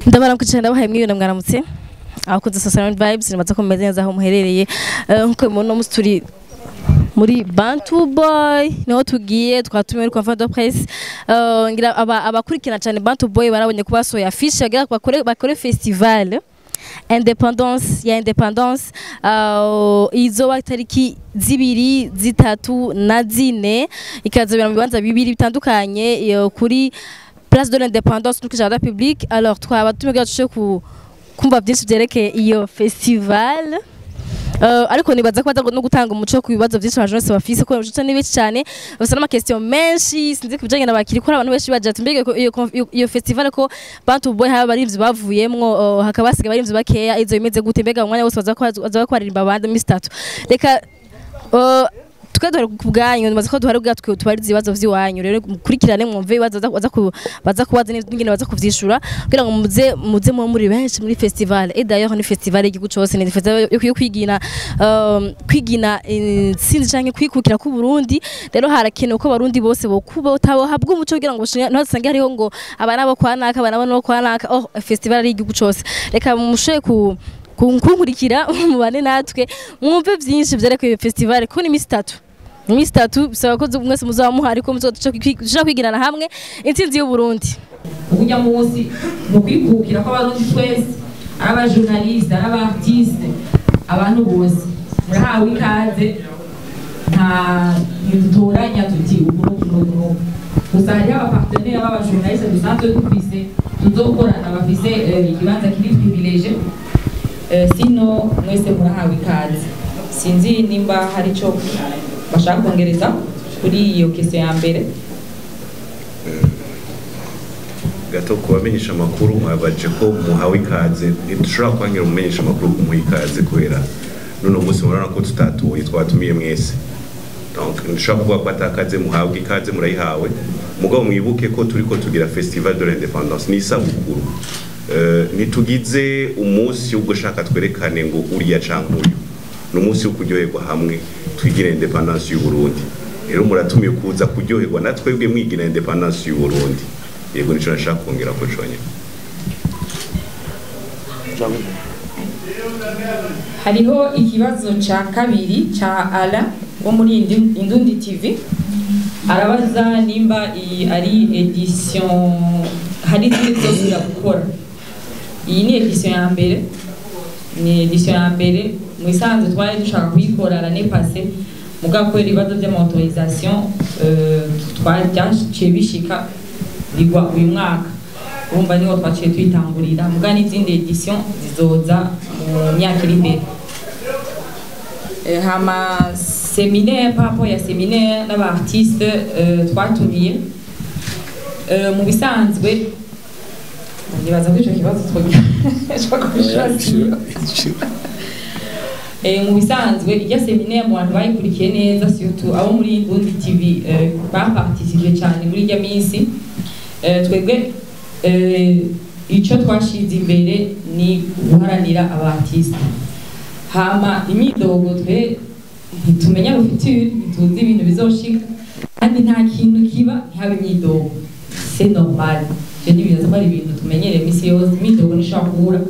Ndabaramukije, ndabahaye mwiriwe, mwaramutse abakunzi Social Vibes. Nibaza ko mumeze neza aho muherereye. Nkuko mubona, umunsi turi muri Bantu Boy, niho tugiye, twatumiwe muri conférence de presse. Ngira abakurikirana cyane Bantu Boy barabonye ko basohoye affiche bagira bakore festival indépendance ya indépendance, izoba tariki 2, 3 na 4, ikazobera mu bibanza bibiri bitandukanye, iyo kuri Place de l'Indépendance no kuri Jardin Public. Alors twaba tumiwe kugira ku kumva byinshi byerekeye iyo festival. Ariko nibaza ko baza no gutanga umuco ku bibazo byinshi abantu bose bafise, ko abajournaliste ni benshi cyane, bafise n'ama question menshi. Sinzi ku bijanye n'abakiri, ko abantu benshi baje ati: "Mbega ko iyo festival, ko Bantu Boy haba abarimvyi bavuyemwo, hakaba hasigaye abarimvyi bakeya, izo bimeze gute? Mbega umwanya wose baza ko baririmba abandi misi 3?" Reka twe duhari ku bwanyu, nibaza ko duhari ubwa twe tubariza ibibazo vy'iwanyu. Rero mukurikirane, mwumve ibibazo baza kubaza n'ingene baza kuvyishura, kugira ngo muze mube muri benshi muri festival. Et d'ailleurs ni festival y'igihugu cose, ni festival yo kwigina intsinzi canke kwikukira ku Burundi. Rero harakenewe ko abarundi bose bokuba tabohabwa umuco, kugira ngo ntibasange hariho ngo aba nabo kwa naka, aba nabo no kwa naka. Oh, festival ari igihugu cose. Reka mushoye ku kunkurikira, mubane natwe, mwumve byinshi vyerekeye iyo festival, kuko ni imisi 3. Imisi 3 bisaba ko mwese muzaba muhari, ko muzodushobora kwigirana hamwe intsinzi y'u Burundi. Ujya munsi mu kwikukira kw'Abarundi twese, ari aba journaliste, ari aba artiste, abantu bose murahawe ikaze. Nta ntidutoranya tuti uku n'uku n'uku n'uku. Gusa hariho aba partenaire b'aba journaliste dusanzwe dufise, tuzokorana, bafise ikibanza kiri privilégié. Sino mwese murahawe ikaze. Sinzi nimba hari ico bashaka kongereza kuri iyo question ya mbere. Gato kubamenyesha amakuru, mwabaje ko muhawe ikaze. Ntidushobora kwangira umumenyesha amakuru kumuha ikaze, kubera none munsi murabona ko tutatuye, twatumiye mwese. Donc ntidushobora kuvuga ko atakaze muhabwa ikaze, murayihawe. Mugabo mwibuke ko turiko tugira Festival de l'Indépendance, ni isabukuru. Ntitugize umunsi wo gushaka twerekane ngo uriya canke uyu, ni umunsi wo kuryoherwa hamwe, twigire indépendance y'u Burundi. Rero muratumiye kuza kuryoherwa na twebwe mwigira indépendance y'u Burundi. Yego, nico nashaka kongera ko conyene. Hariho ikibazo ca kabiri ca Ala wo muri Indundi TV. Arabaza nimba iyi ari édition, hari izindi tuzosubira gukora. Iyi ni édition ya mbere, ni édition ya mbere. Mu isanzwe twari dushaka kuyikora l'année passée, mugabo kubera ibibazo vy'ama autorisation byaciye bishika bigwa uyu mwaka. Urumva niho twaciye tuyitangurira, muga n'izindi édition zizoza mu myaka iri imbere. Hama séminaire, par rapport ya séminaire n'aba artiste twatumiye, mu bisanzwe nibaza ko ico kibazo twogira. Mu bisanzwe irya séminaire, mu bantu bayikurikiye neza, surtout abo muri Indundi TV, baparticipe cyane muri irya minsi. Twebwe ico twashize imbere ni guharanira aba artiste. Hama imyidogo, twe ntitumenya le futur, ntituzi ibintu bizoshika, kandi nta kintu kiba ntihabe imyidogo, c'est normal. Ivyo ni ko ari ibintu tumenyereye imisi yose, imyidogo ntishobora kubura.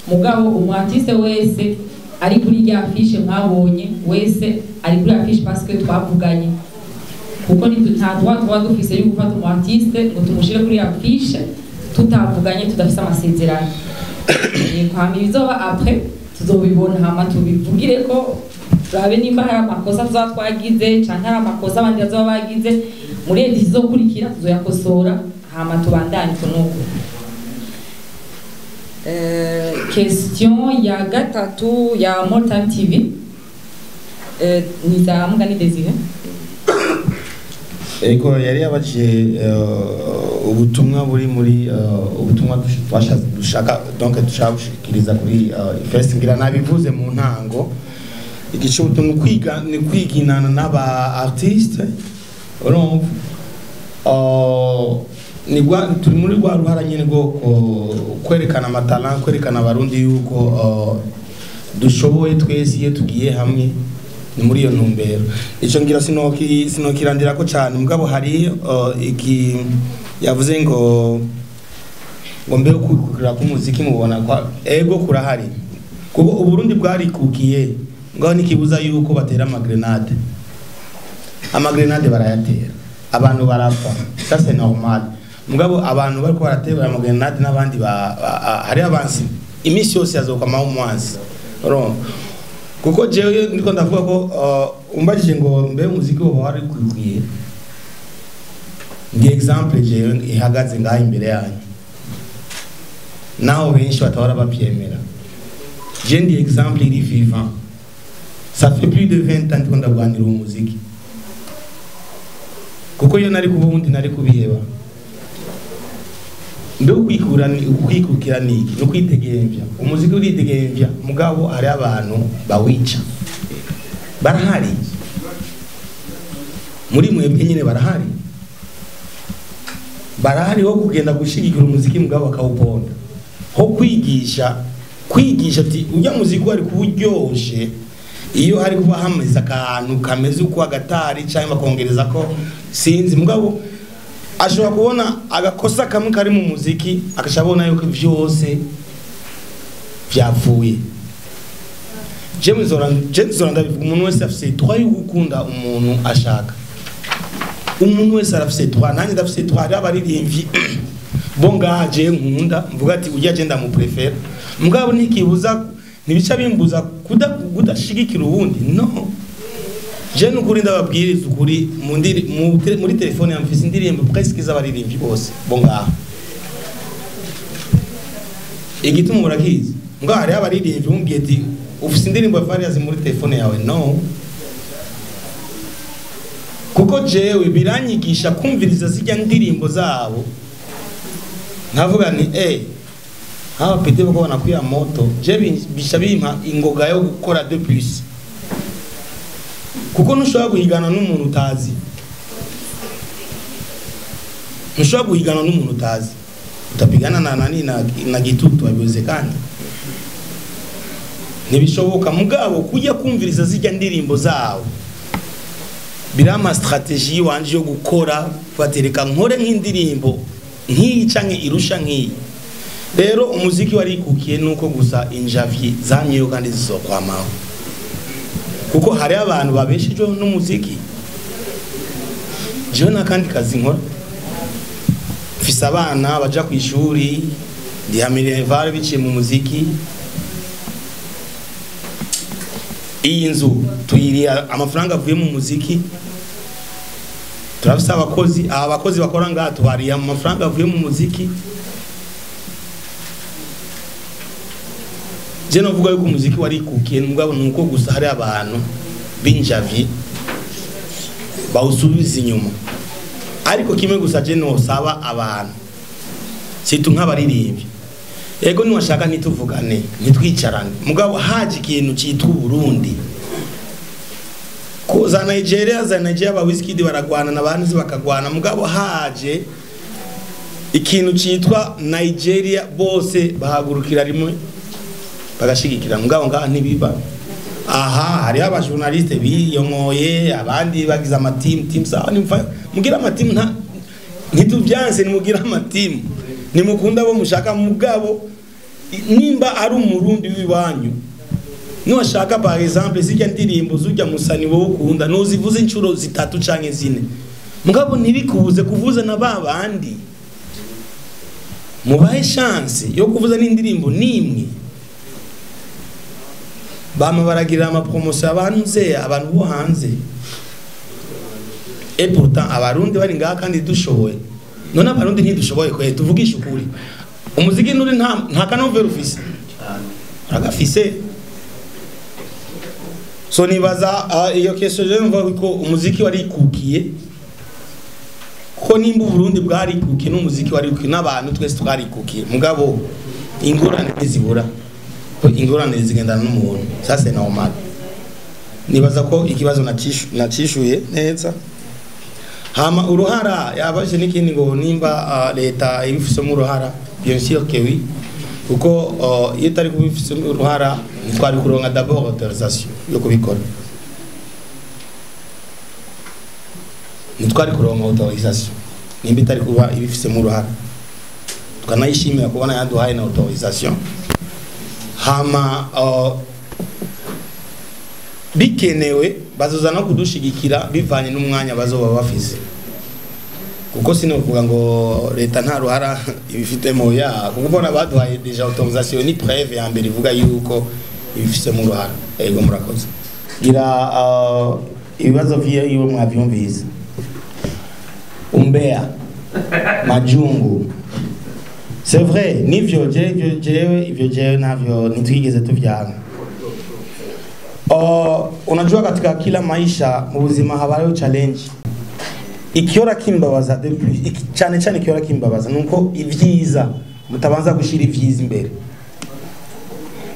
Mugabo umu artiste wese ari kuri rya affiche mwabonye, wese ari kuri affiche parce que twavuganye, kuko nta droit tuba dufise yo gufata umu artiste ngo tumushire kuri affiche tutavuganye, tudafise amasezerano. Yego, hama ibizoba après tuzobibona, hama tubivugire ko turabe nimba hari amakosa tuzaba twagize canke hari amakosa abandi bazoba bagize. Muri édition izokurikira tuzoyakosora, hama tubandanye uko nuko. Question ya gatatu ya More Time TV, ni za Mugani Desire. Ego, yari yabajije ubutumwa buri muri ubutumwa dushaka, donc dushaka gushikiriza kuri fest. Ngira nabivuze mu ntango. Igice ubutumwa kwiga ni kwiginana n'aba artiste. Urumva, ni turi muri rwa ruhara nyene rwo kwerekana ama talent, kwerekana Abarundi yuko dushoboye twese iyo tugiye hamwe. Ni muri iyo ntumbero. Ico ngira sinokirandira ko cyane. Mugabo hari iki yavuze ngo Ngo mbe kwikukira k'umuziki mubona kwa ego kurahari, kuko Uburundi bwarikukiye, ngaho nikibuza yuko batera amagrenade. Amagrenade barayatera, abantu barapfa, ça c'est normal. Mugabo abantu bariko baratera amagrenade n'abandi hari abansi iminsi yose yazokwamaho umwansi, urumva? Kuko jewe ndiko ndavuga ko umbajije ngo mbe umuziki woba warikukiye, ndi exemple jewe ihagaze ngaha imbere yanyu, naho benshi batahora bavyemera. Je ndi exemple iri vivant. Ça fait plus de 20 ans ndiko ndagwanira uwo muziki, kuko iyo nari kuba ubundi nari kubiheba. Mbe ukwikura ni ukwikukira ni iki? Ni ukwidegemvya. Umuziki uridegemvya, mugabo hari abantu bawica, barahari muri mwebwe nyine, barahari, barahari ho kugenda gushigikira umuziki mugabo bakawuponda, ho kwigisha, kwigisha ati ujya muziki wari kuwuryoshe iyo hari kuba hameze akantu kameze uko agatari cyangwa bakongereza ko sinzi. Mugabo ashobora kubona agakosa kamwe kari mu muziki, akashabona yuko vyose vyapfuye. James Zoran, James Zoran, ndabivuga, umuntu wese afise droit yo gukunda umuntu ashaka. Umuntu wese arafise droit, nanjye ndafise droit. Hari abaririmbyi bo ngaha je nkunda, mvuga ati ujya je ndamuprefera, mugabo ntikibuza, ntibica bimbuza kudashigikira uwundi. No je nukuri ndababwiriza ukuri, muri telefone ya mfise indirimbo presque z'abaririmbyi bose bo ngaha. Igituma murakizi, ngo hari abaririmbyi umbwiye ati ufise indirimbo ya Farious muri telefone yawe, no, kuko jewe biranyigisha kumviriza zijya ndirimbo zabo, nkavuga ni hawa pete bako banakuya moto, je bisha bimpa ingoga yo gukora de plus, kuko ntushobora guhigana n'umuntu utazi, ntushobora guhigana n'umuntu utazi. Utapigana na nani na gitutu, habiwezekani, ntibishoboka. Mugabo kujya kumviriza zijya ndirimbo zabo birama strategie wanje yo gukora, batereka nkore nk'indirimbo nk'iyi canke irusha nk'iyi. Rero umuziki warikukiye nuko gusa injavi zamyeyo kandi zizokwamaho, kuko hari abantu babeshejweho n'umuziki. Jewe nta kandi kazi nkora, mfise abana baja kw'ishuri, ndiha minerval biciye mu muziki. Iyi nzu tuyiriha amafaranga avuye mu muziki. Turafise abakozi, aba bakozi bakora ngaha tubariha amafaranga avuye mu muziki. Je novuga yuko umuziki warikukiye, mugabo nuko gusa hari abantu b'injavi bawusubiza inyuma. Ariko kimwe gusa je nosaba abantu, situ nk'abaririmbyi, ego niwashaka ntituvugane, ntitwicarane, mugabo haje ikintu citwa Burundi, ko za Nigeria, za Nigeria ba Wizkid baragwana n'abandi bakagwana, mugabo haje ikintu citwa Nigeria bose bahagurukira rimwe bagashigikira. Mugabo ngaha ntibiba. Aha hariho abajournaliste biyongoye, abandi bagize amatimu team sawa, nimfa mugira amatimu, nta ntituvyanse, nimugira amatimu, nimukunda bo mushaka. Mugabo nimba ari umurundi w'iwanyu, niwashaka par exemple zijya ndirimbo zujya musani wowe ukunda, nuzivuze inshuro zitatu canke zine, mugabo ntibikubuze kuvuza na babandi, mubahe chance yo kuvuza n'indirimbo nimwe. Bama baragira ama promotion abantu ze abantu bo hanze, et pourtant abarundi bari ngaha kandi dushoboye. None abarundi ntidushoboye kwe? Tuvugisha ukuri, umuziki nuri nta kanovera ufise, uragafise. So nibaza iyo question, je mvuga ko umuziki warikukiye, ko nimba Uburundi bwarikukiye n'umuziki warikukiye n'abantu twese twarikukiye, mugabo ingorane ntizibura, ko ingorane zigendana n'umuntu, ça c'est normal. Nibaza ko ikibazo nacishuye neza. Hama uruhara yabaje n'ikindi ngo nimba leta ibifisemo uruhara. Bien sûr que oui, kuko iyo itari kubifisemo uruhara ntitwari kuronka d'abord autorisation yo kubikora, ntitwari kuronka autorisation nimba itari kuba ibifisemo uruhara. Tukanayishimira kubona yaduhaye na autorisation. Hama bikenewe bazoza no kudushigikira bivanye n'umwanya bazoba bafise, kuko sinovuga ngo leta nta ruhara ibifitemo ya, kuko mbona baduhaye déjà autorisation, ni preuve ya mbere ivuga yuko ibifisemo uruhara. Ego, murakoze. Gira ibibazo vyiwe mwavyumvise, umbea, majungu, c'est vrai, nivyo. Jewe jewe ivyo jewe navyo ntitwigeze tuvyanga. Unajua katika kila maisha, mu buzima habayo challenge. Ikiora kimbabaza de plus cyane cyane, ikiora kimbabaza nuko ivyiza mutabanza gushira ivyiza imbere.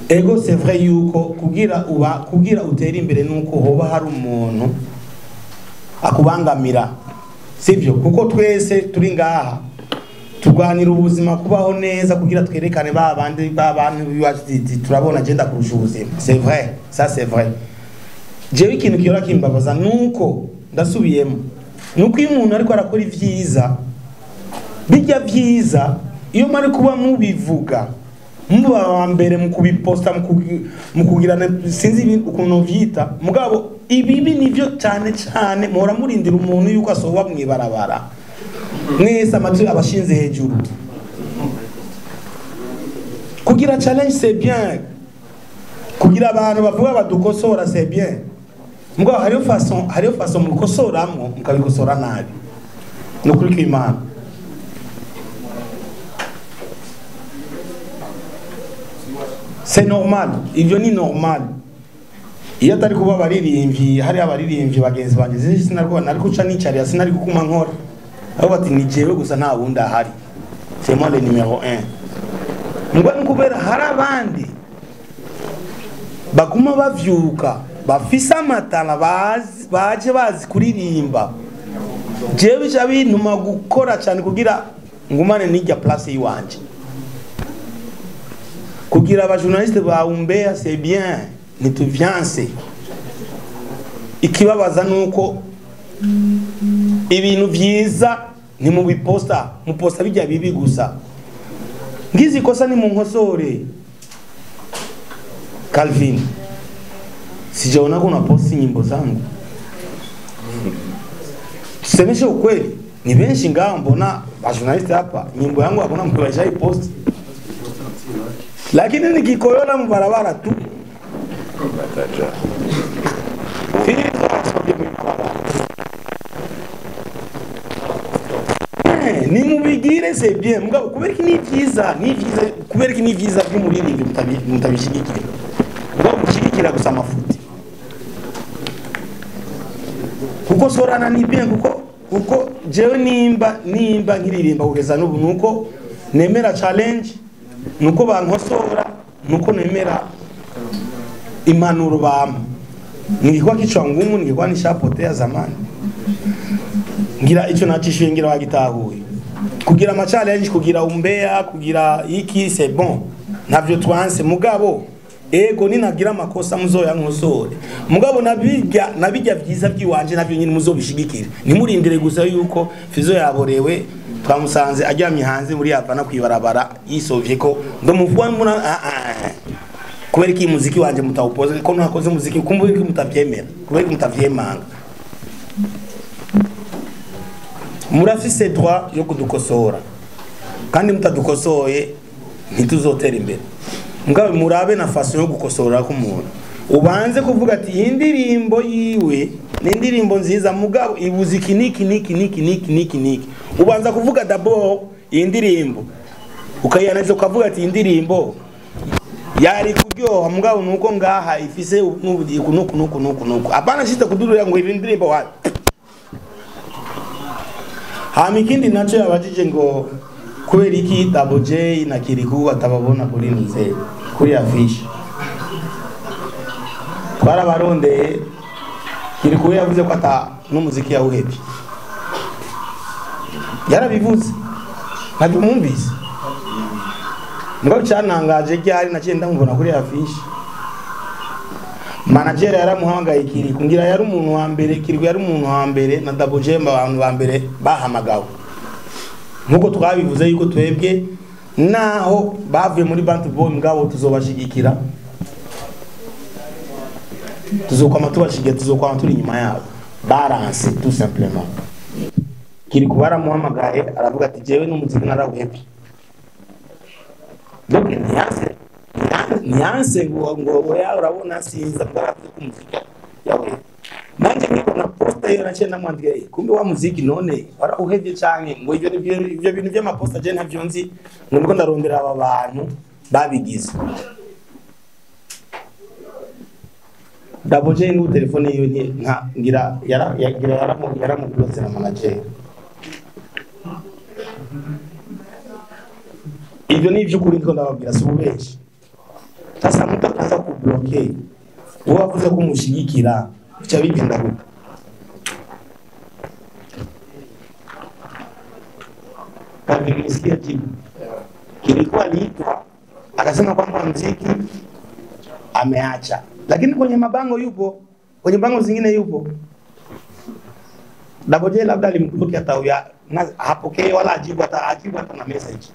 Ego, c'est vrai yuko kugira uba kugira utere imbere nuko hoba hari umuntu akubangamira, sivyo? Kuko twese turi ngaha turwanira ubuzima, kubaho neza, kugira twerekane ba bandi, ba bantu biwacu, turabona agenda kurusha ubuzima. C'est vrai, ça c'est vrai. Jewe ikintu kiyora kimbabaza nuko, ndasubiyemo, nuko iyo umuntu ariko arakora ivyiza, bijya vyiza, iyo mari kuba mubivuga, muba wa mbere mu kubiposta, mu kugirana, sinzi ibintu ukuntu vyita. Mugabo ibibi nivyo cyane cyane muhora murindira umuntu yuko asohoba mwibarabara, mwese amatwi abashinze hejuru. Kugira challenge, c'est bien. Kugira abantu bavuga badukosora, c'est bien. Mugabo hariyo façon mukosoramwo mukabikosora nabi, nukuri kw'Imana. C'est normal, ivyo ni normal. Iyo atari kuba abaririmbyi, hari abaririmbyi bagenzi banjye, sinariko nari kuca nicarira, sinari gukuma nkora aho bati ni jewe gusa, nta wundi ahari, c'est moi le numéro 1. Ngo ni kubera hari abandi baguma bavyuka bafise amatara, bazi baje bazi kuririmba. Jewe bica bintuma gukora cyane kugira ngumane n'ijya place yiwanje. Kugira aba journaliste ba umbea, c'est bien, ntituvyanse. Ikibabaza nuko ibintu vyiza ntimubiposta, muposta bijya bibi gusa. Ngize ikosa ni munkosore. Calvin, sijaona kuna posti nyimbo zangu. Tusemeshe ukweli, ni benshi ngaho mbona ba journaliste hapa, nyimbo yangu hakuna mtu post, lakini nikikoyola mbarabara tu. Bataja. Nimubigire, c'est bien. Mugabo kubera iki ni vyiza, ni vyiza, kubera iki ni vyiza by'umuririmbyi mutabishigikira? Mugabo mushigikira gusa amafuti. Kuko sorana ni bien, kuko jewe nimba nkiririmba kugeza n'ubu, nuko nemera challenge, nuko bankosora, nuko nemera impanuro bampa. Ningekuwa kichwa ngumu ningekuwa nishapotea zamani. Ngira icyo nacishuye, ngira wagitahuye. Kugira ama challenge, kugira umbea, kugira iki, c'est bon, ntavyo twanse. Mugabo ego, ninagira amakosa muzoya nkosore. Mugabo nabijya vyiza byiwanje navyo nyine muzobishigikira. Ntimurindire gusa yuko Fizo yaborewe, twamusanze aryamye hanze muri Havana kwibarabara yisovye ko ndo muvuwa muna. Ah, ah. Kubera iki muziki wanje mutawupoze ko ntakoze muziki? Kumbuye ko mutavyemera, kubera ko mutavyemanga. Murafise droit yo kudukosora, kandi mutadukosoye ntituzotera imbere. Mugabo murabe na façon yo gukosora k'umuntu. Ubanze kuvuga ati iyi ndirimbo yiwe ni indirimbo nziza, mugabo ibuze iki niki niki niki niki niki niki. Ubanza kuvuga d'abord iyi ndirimbo ukayanaliza, ukavuga ati iyi ndirimbo yari kuryoha, mugabo nuko ngaha ifise nuku nuku nuku nuku nuku. Hapana shita kudurira ngo iyi ndirimbo wa. Hama ikindi naco yabajije ngo kubera iki Double J na Kirikou atababona kuri nze kuri affiche. Twarabarondeye. Kirikou yavuze ko ata n'umuziki yawuhebye, yarabivuze, ntabwo mwumvise. Ngo cyantangaje ryari naciye ndamubona kuri affiche. Manager yaramuhamagaye Kirikou, ngira yari umuntu wa mbere, Kirikou yari umuntu wa mbere na Double J, abantu ba mbere bahamagawe. Nkuko twabivuze yuko twebwe Naho bavuye muri Bantu Boy, mugabo tuzobashigikira, tuzokwama tubashigiye, tuzokwama turi inyuma yabo. Balance, tout simplement. Kirikou baramuhamagaye, aravuga ati: "Jewe n'umuziki narawuhebye." Donc ntiyanse ngo oya, urabona sinza, bwaravuze ko umuziki yawuhebye. Nanjye nkibona posta yo naciye ndamwandika: "Eh, kumbe wa muziki none warawuhevye canke?" Ngo ivyo bintu vy'amaposta je ntavyo nzi, ngo ndiko ndarondera aba bantu babigize. Double J n'ubu telefone yiwe nta ngira yara yagira yaramublotse na manager. Ivyo ni ivy'ukuri ndiko ndababwira, si ububenshi. Sasa mtu akaanza kubloke uwo wavuze ko umushigikira, bica bigenda gute? Kama nilisikia jibu kilikuwa aliitwa akasema kwamba mziki ameacha, lakini kwenye mabango yupo, kwenye bango zingine yupo. Double J labda alimblock hata huya na hapokei wala ajibu hata ajibu hata na message.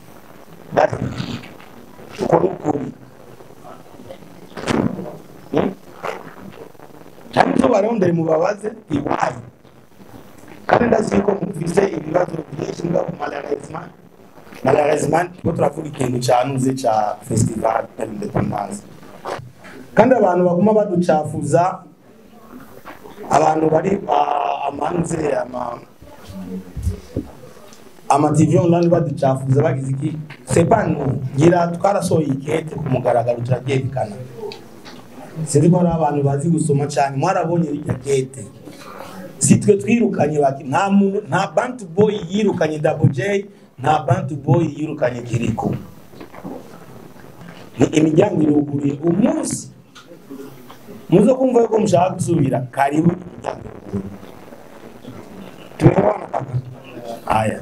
That's uko ukuri. Cyangwa barondere mubabaze iwanyu, kandi ndazi yuko mufise ibibazo byinshi, mugabo malheureusement turiko turavuga ikintu canuze ca festival de l'indépendance, kandi abantu baguma baducafuza, abantu bari amanze ama TV online baducafuza bagize iki, c'est pas nous. Ngira twarasohoye ikete ku mugaragaro, turaryerekana. Sinzi ko hari abantu bazi gusoma cyane, mwarabonye rirya kete. Si twe twirukanye baki, nta muntu, nta Bantu Boy yirukanye Double J, nta Bantu Boy yirukanye Kirikou. Ni imiryango iruguruye. Umunsi muzo kumva yuko mushaka gusubira, karibu, imiryango iruguruye. Tumeelewana kaka? Haya.